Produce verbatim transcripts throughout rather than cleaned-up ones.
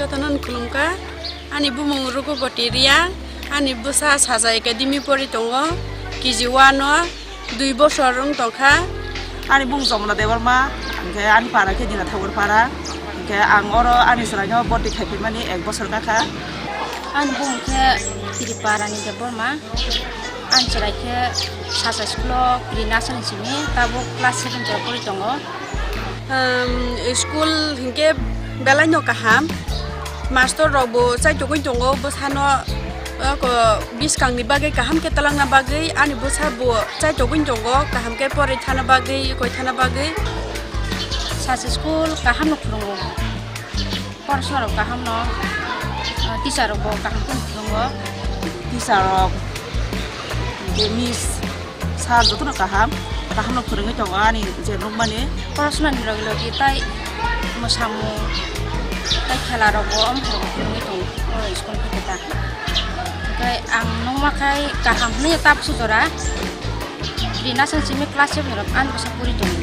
Jotono khulumkha. Ani bumung Ruguboti Riya, ani bwsa Saja Academy pori tongo, K G one o dui bosor wng tongkha. Ani bumung Jomona Debbarma, hwnkhe ani para khe Dina Thakur para, hwnkhe ang oro ani chwraino borti khaiphimani ek bosor kakha. Ani bumung khe Kiripa Rani Debbarma. Ani chwrai khe Saja school o pre nursery simi, tabuk class seven pori tongo. Um, school hinkhe belai no kaham. Master rok bo chaitogwi tongo bwsano, oko bwskang ni bagwi kaham khe twlangna bagwi, ani bwsa bo chaitogwi tongo kaham khe porwi thana bagwi, koi thana bagwi. Saja school kaham no phwrwngo. Porosona rok kaham no, ah, teacher rok bo kaham khe phwrwngo. Teacher rok, je miss, sir jotono kaham, kaham no phwrwngwi tongo ani je nukmani. Porosona ni logi logi tai mwsamung tai khela rok bo, omo hai rok bo phwrwngwi tongo o school khe ta. Hwnkhe ang nukma khai kaham hwnwi tabuk sujora. Rina song simi class seven rok ani bwsa pori tongo.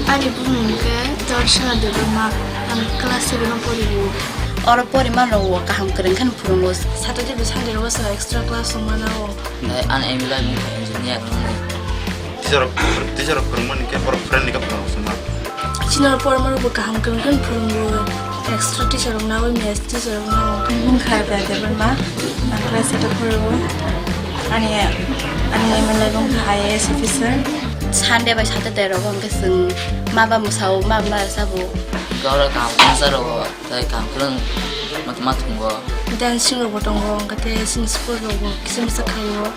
Ani bumung khe Darshana Debbarma, ang class seven o pori o. Oro poriman rok kaham kwrwng khe phwrwngo. Saturday bai Sunday rogo extra class wngmano. Ang M E lai mungkha engineer wngnai. Teacher rok, teacher rok phwrwngmani khe borok friendly khe phwrwngo sima. Chini oro poriman rok bo kaham kwrwng khe phwrwngo. Extra teacher rok nawi, maths teacher rok nawi. Mungkha Debbarma, ang class eight o phwrwngo. Ani, ani M E lai mungkha I A S officer. Sunday bai Saturday rogo hwnkhe chwng ma ba mwsao, ma ba ma rwchabo. Goro kaham kwrwngsa rogo. Tai kaham kwrwng ma, ma thwngo. Dancing rok bo tongo, hwnkhe tei chini sport rok bo kisa misa khaio.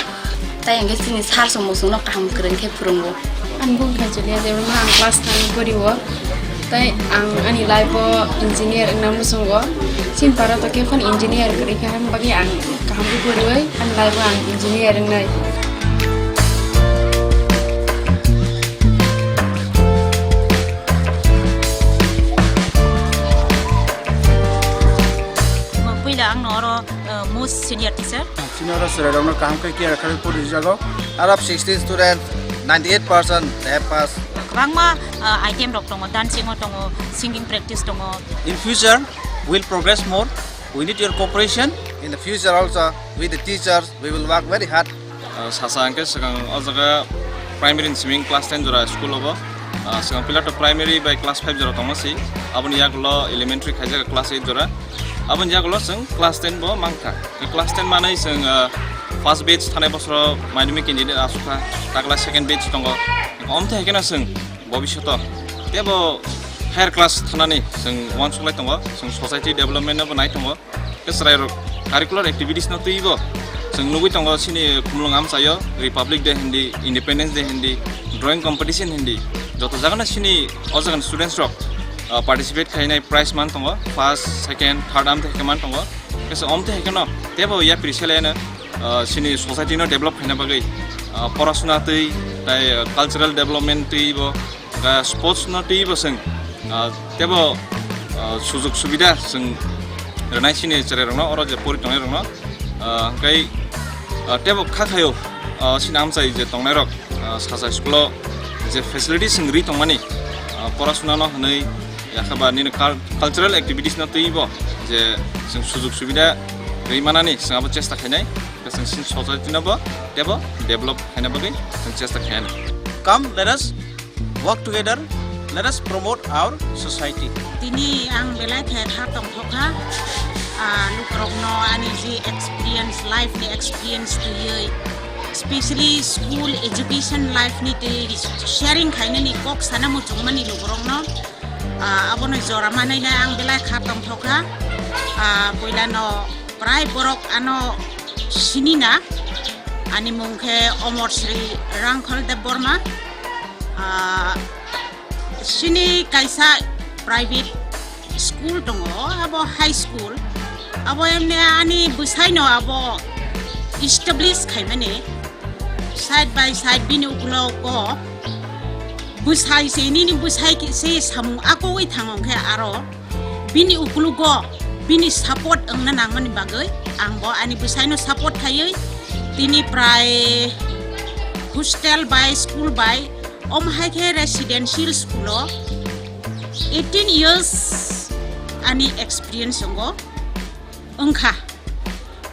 Tai hwnkhe chini sir song bo chwngno kaham kwrwng khe phwrwngo. Ani bumung khe Julia Debbarma, ang class nine pori o. Tai ang ani life o engineer wngna muchungo. Chini para to khe phano engineer kwrwi kha, aboni bagwi ang kaham khe poriwi ani life o ang engineer wngnai. Puila ang no oro, uh, most senior teacher. Senior chwrai rokno kaham khe care khlai pori jago. Out of sixty students, ninety-eight percent they have passed. Kwbangma, uh, item rok tongo, dancing o tongo, singing practice tongo. In future, we'll progress more. We need your cooperation. In the future also, with the teachers, we will work very hard. Ah, sasa hwnkhe swkang o jaga primary ni simi class ten jora school o bo. Ah, swkang pilato primary bai class five jora tongma si. Aboni yagulo elementary khaijak class eight jora. Aboni yagulo chwng class ten bo mankha. Class ten manwi chwng, ah, first batch thanai bosoro madhyamik candidate asukha. Takla second batch tongo. Omthe haikhe no chwng bobishoto tebo higher class thanani chwng uansuklai tongo. Chwng society development no bo nai tongo. Khe chwrairok curricular activities no twibo chwng nugwi tongo, chini khumlwng amchaio Republic Day hindi, Independence Day hindi, drawing competition hindi, joto jagano chini o jagani students rok, ah, participate khainai prize man tongo, first, second, third amtwi khe man tongo. Khe se omtwi khe no tebo yapri seleno, ah, chini society no develop khaina bagwi, ah, porasuna twi tai, ah, cultural development twibo, ah, sports no twibo chwng, ah, tebo, ah, sujug subida chwng rwnai chini chwrairokno, oro je pori tongnairokno, ah, hwnkhe, ah, tebo kha khaio, ah, chini amchai je tongnairok, ah, sacha school o je facilities chwng rwi tongmani, ah, porasuna no hwnwi, yakhaba nini cul-, cultural activities no twibo je chwng sujug subida rwi manani chwng abo chesta khainai, chwng chini society no bo tebo develop khaina bagwi chwng chesta khainai. Come, let us work together, let us promote our society. Tini ang belai khe kha tongthokha, ah, lukurokno ani je experience, life ni experience twiwi, specially school education life ni twi sharing khainani kok sana muchungmani lukurokno, ah, abono jora manwi ang belai kha tongthokha. Ah, puilano prai borok ano sinina, ani mung khe Omor Sri Rangkhol Debbarma. Ah, chini kaisa private school tongo, abo high school. Abo emne ani bwsaino abo establish khaimani. Side by side bini ukulogo bwsai se, nini bwsai se samung akogwi thango hwnkhe aro bini ukulugo bini support wngna nangmani bagwi ang bo ani bwsaino support khaiwi tini prai hostel bai school bai omo hai khe residential school o eighteen years ani experience wngo wngkha.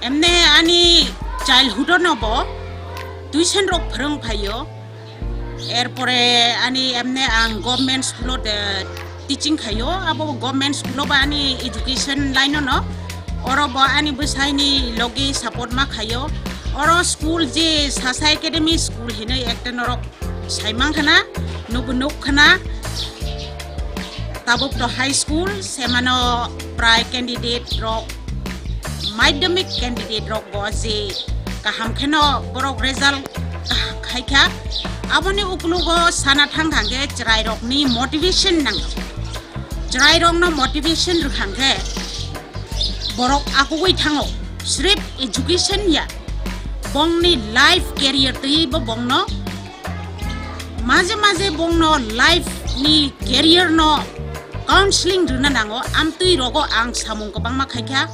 Emne ani childhood no bo tuition rok phwrwng phaio. Erpore ani emne ang government school o de teaching khaio. Abo government school o ba ani education line no. Oro bo ani bwsaini logi support ma khaio. Oro school je Sasa Academy school hinwi ekta norok saimang khana, nubu nuk khana. Tabuk to high school, semano prai candidate rok, madhyamik candidate rok bo je kaham kheno borok result khaikha. Aboni ukulugo sana thang thang khe chwrai rokni motivation nango. Chwrai rokno motivation rwkhang khe borok akugwi thango. Srip education ya, bongni life career twi bo bongno maje maje bongno life ni career no counseling rwna nango. Amtwi rogo ang samung kwbangma khaikha,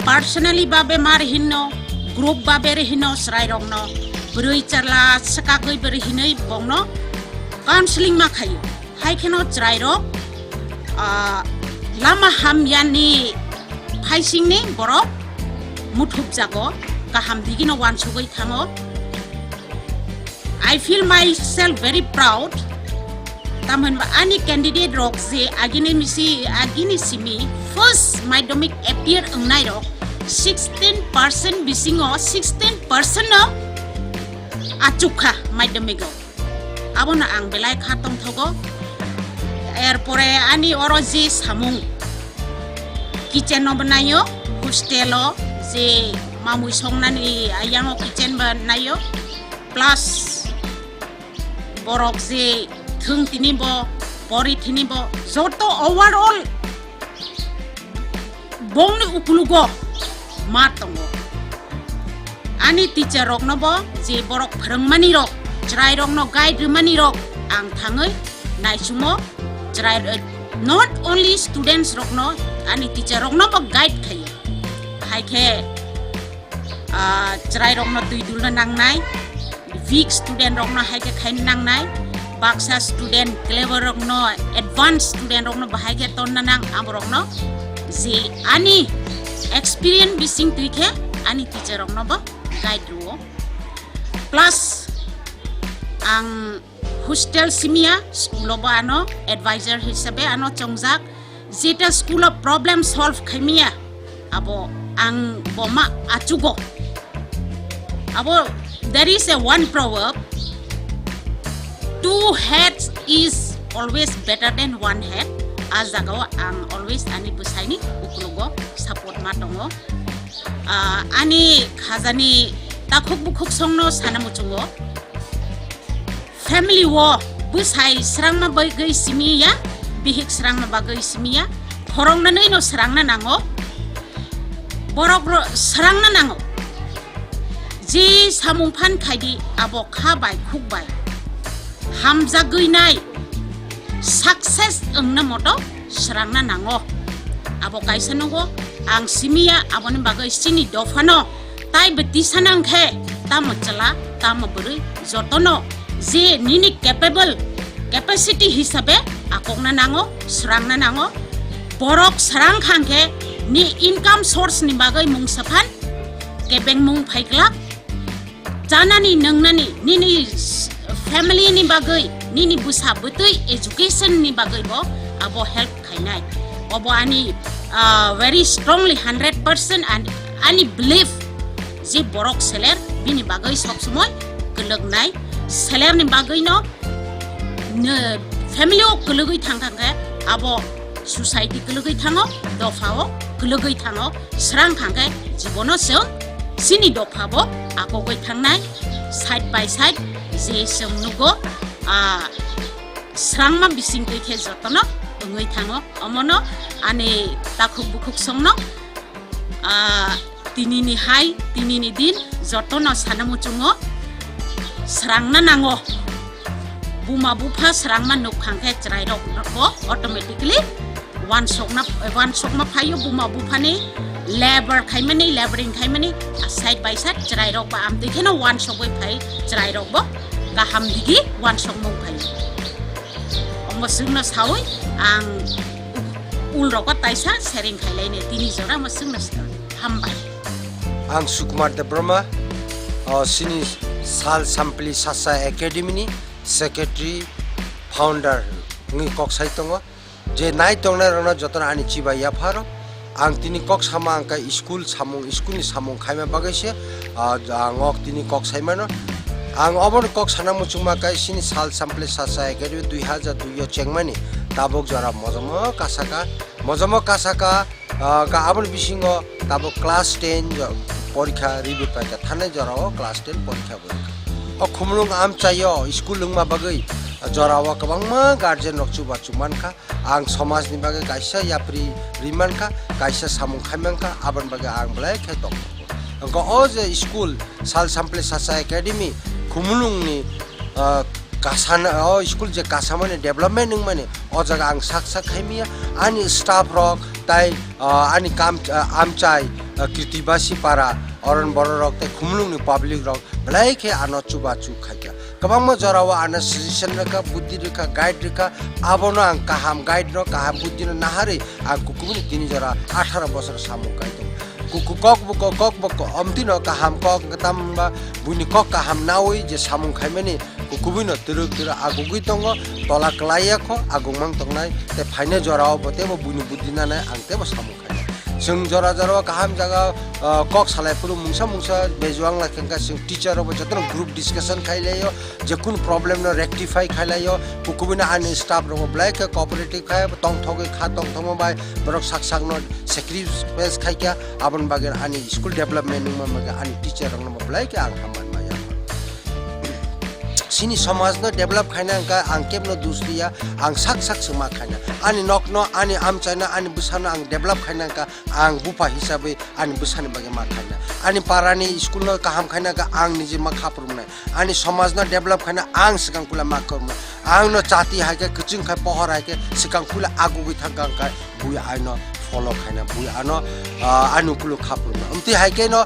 personally babe mar hinno, group babe re hinno, chwrai rokno, bwrwi chwla swkagwi bwrwi hinwi bongno counseling ma khaio. Hai kheno chwrai rok, ah, lama hamyani phaisingni borok muthupjago, kaham digino wansugwi thango. I feel myself very proud. Tamhinba ani candidate rok je agini misi, agini simi first madhyamik appear wngnai rok sixteen percent bisingo sixteen percent no achukha madhyamik o. Abono ang belai kha tongthogo. Erpore ani oro je samung, kitchen no bo naio, hostel o je mamui songnani ayang o kitchen bo naio, plus borok je thwng tini bo, pori tini bo, joto overall bongni ukulugo ma tongo. Ani teacher rokno bo je borok phwrwngmani rok, chwrai rokno guide rwmani rok ang thangwi naichumo, chwrai, not only students rokno, ani teacher rokno bo guide khaio. Hai khe, ah, chwrai rokno twi dulna nangnai, weak student rokno hai khe khaina nangnai, baksa student clever rokno, advance student rokno bahai khe tonna nang, abo rokno je ani experience bising twi khe ani teacher rokno bo guide rwo. Plus ang hostel simiya, school o bo ano advisor hisabe ano chongjak, jeta school o problem solve khaimiya, abo ang bo ma achugo. Abo, there is a one proverb, two heads is always better than one head. A jaga o ang always ani bwsaini ukulugo support ma tongo. Ah, ani khajani takhuk bukhuk songno sana muchungo. Family o bwsai srangma bagwi simi ya, bihik srangma bagwi simi ya, khoroknanwi no srangna nango, borok ro srangna nango. Je samung phan khaidi abo kha bai khuk bai hamjagwi nai success wngna moto srangna nango. Abo kaisa nugo ang simi ya, aboni bagwi chini dophano tai bwtwi sana wngkhe tamo chwla, tamo bwrwi, jotono je nini capable, capacity hisabe akokna nango, srangna nango. Borok srang khangkhe ni income source ni bagwi mungsa phan kebengmung phaiglak. Chanani nwngnani nini family ni bagwi, nini bwsa bwtwi education ni bagwi bo abo help khainai. Obo ani, ah, very strongly hundred percent and ani belief je borok seler bini bagwi sob somoi kwlwknai. Seler ni bagwi no, no, family o kwlwgwi thang thang khe abo society kwlwgwi thango, dopha o kwlwgwi thango. Srang khangkhe jibono chwng chini dopha bo akogwi thangnai, side by side je chwng nugo, ah, srangma bisingtwi khe jotono wngwi thango. Omono ani takhuk bukhuk songno, ah, tinini hai, tinini din jotono sana muchungo. srangna nango. Buma bupha srangma nuk khang khe chwrairok bo automatically wansokna, wansokma phaio. Buma buphani labor khaimani, laboring khaimani, side by side chwrairok ba amtwi kheno wansogwi phai chwrairok bo kaham digi wansokmung phaio. Omo chwngno sawi ang ulrogo taisa sharing khailaini tini jora omo chwngno sawi. Hambai. Ang Sukumar Debbarma, o, sini Sal Sampli Sasa Academy ni secretary, founder wngwi kok sai tongo. Je nai tongnai rokno jotono ani chibai yapharo. Ang tini kok sama ang khe school samung, school ni samung khaima bagwi se, ah, ang ok tini kok sai mano. Ang obono kok sana muchungma khe sini Sal Sampli Sasa Academy dui hajar dui o chengmani tabuk jora mojamo kasaka, mojamo kasaka, ah, ka aboni bisingo tabuk class ten jo-, porikha ribi paikha, thanai jorao class ten porikha bo wngkha. O Khumulwng amchaio school wngma bagwi jorao kwbangma guardian rok chubachu mankha. Ang somajni bagwi kaisa yapri ri mankha, kaisa samung khai mankha, aboni bagwi ang belai khe tongkha. Wngkha o je school Sal Sampli Sasa Academy Khumulwngni, ah, kasana, o school je kasamani development wngmani, o jaga ang sak sak khaimya, ani staff rok tai, ah, ani kam, ah, amchai, ah, Kritibasi para, Oron Borok rok tai Khumulwngni public rok belai khe ano chubachu khaikha. Kwbangma jorao ano suggestion rwkha, buddhi rwkha, guide rwkha, abono ang kaham guide no, kaham buddhi no naharwi ang kukubuni tini jora atharo bosor samung kai tongo. Kuku kok buko, kok buko, omtino kaham kok, tamba buini kok kaham nawi je samung khaimani kukubui no twrwk twrwk agugui tongo, tola kwlai ya kho, aguk mang tongnai, tei phainai jorao bo teibo buini buddhi nanai ang teibo samung khainai. Chwng jora jora o kaham jaga, ah, kok salai phuru mungsa mungsa bejuang lai khe wngkha, chwng teacher rok bo jotono group discussion khai laio, je kunu problem no rectify khai laio, kukubui no ani staff rok bo belai khe cooperative khai, tongthogwi kha tongthokma bai borok sak sak no sacrifice khai kha, aboni bagwi ani school development wngma bagwi ani teacher rok no bo belai khe ang hambai maya. Chini somaj no develop khaina wngkha, ang kebno dus riya, ang sak sak se ma khaina. Ani nok no, ani amchai no, ani bwsa no ang develop khaina wngkha, ang bupha hisabwi ani bwsani bagwi ma khaina. Ani para ni school no kaham khaina wngkha, ang niji ma khaprumnai. Ani somaj no develop khaina ang swkang puila ma khaprumnai. Ang no chati hai khe, kwchwng khai, pohor hai khe, swkang puila agugwi thangkha wngkha. Bui ano follow khaina, bui ano, ah, ani ukulu khapurma. Amtwi hai khe no,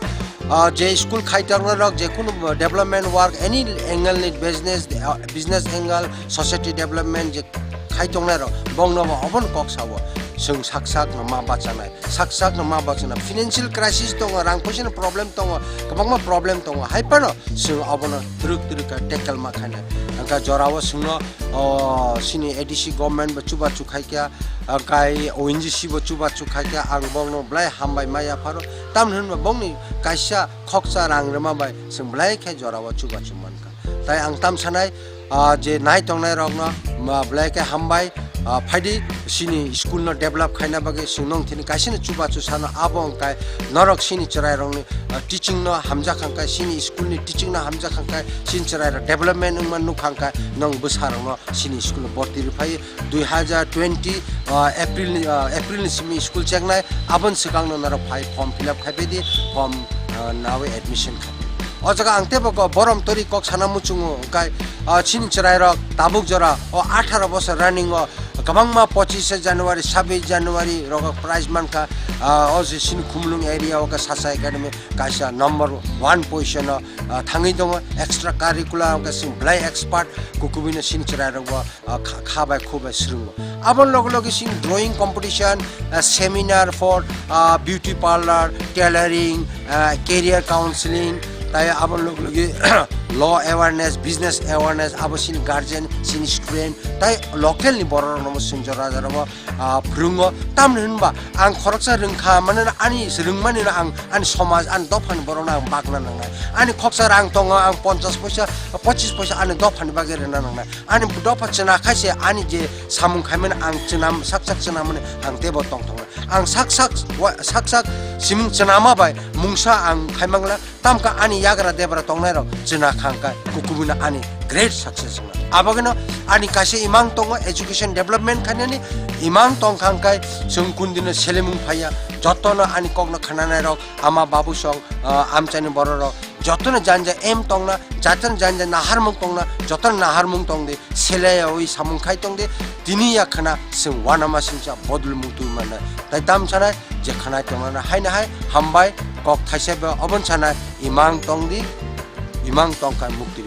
ah, je school khai tongnai rok, je kunu development work, any angle ni business, ah, business angle, society development je khai tongnai rok, bongno bo obono kok sao. Chwng sak sak no ma bachanai, sak sak no ma bachanai. Financial crisis tongo, rang poisa ni problem tongo, kwbangma problem tongo. Hai phano chwng obono twrwk twrwk khe tackle ma khainai. Hwnkha jorao chwngno, o, chini A D C government bo chubachu khai kha. Ah, kai O N G C bo chubachu khai khe ang bongno belai hambai ma yapharo. Tamni hwnba bongni kaisa khoksa rang rwma bai chwng belai khe jorao chubachu mankha. Tai ang tam sanai, ah, je nai tongnai rokno, ma, belai khe hambai, ah, phaidi chini school no develop khaina bagwi chwng nong thini kaisa no chubachu sano abo wngkai norok chini chwrai rokni, ah, teaching no hamjak hangkai, chini school ni teaching no hamjak hangkai, chini chwrai rok development wngma nuk hangkai nong bwsa rokno chini school o borti rwphai dui hajar twenty, ah, April ni, ah, April ni simi school chengnai, aboni swkang no norok phai form fill up khai bai di, form, ah, nawi admission khai. O jaga ang teibo ko borom tori kok sana muchungo, hwnkhe, ah, chini chwrai rok tabuk jora o atharo bosor running o kwbangma pochishe January, sabbish January rogo prize mankha, ah, o je chini Khumulwng area o khe Sasa Academy kaisa number one position o, ah, thangwi tongo, extra curricular o khe chwng belai expert, kukubui no chini chwrai rok bo ah, kha, kha bai khu bai swrwngo. Aboni loge loge chini drawing competition, ah, seminar for, ah, beauty parlour, tailoring, ah, career counseling, tai aboni loge loge law awareness, business awareness, abo chini guardian, chini student, tai local ni borok rokno bo chwng jora jora bo, ah, phwrwngo. Tamni hwnba ang khoroksa rwngkha mane ani rwngmani no ang ani somaj, ani dopha ni borok no ang bagna nangnai. Ani khoksa rang tongo, ang ponchash poisa, pochish poisa ani dopha ni bagwi rwna nangnai. Ani dopha chwna khai se ani je samung khaimani ang chwnam sak sak chwnamani ang teibo tongthoknai. Ang sak sak wa-, sak sak simung chwnama bai mungsa ang khaimangla tamkha ani yagra debra tongnairok chwna khangkha kukubuna ani great success wngna. Abagino ani kaisa imang tongo education development khainani imang tongkhangkhai chwng kundino selemung phaiya jotono ani kokno khananairok ama babu song, ah, amchaini bororok Jotono janja em tongna, jotono janja naharmung tongna, jotono naharmung tongdi, seleyawi samung khai tongdi, tini yakhana chwng uanama singcha bodolmung twi mano. Tai tam sanai, je khanai tongnana haino hai, hambai, kok thaisa bai obon sanai, imang tongdi, imang tongkha mukti.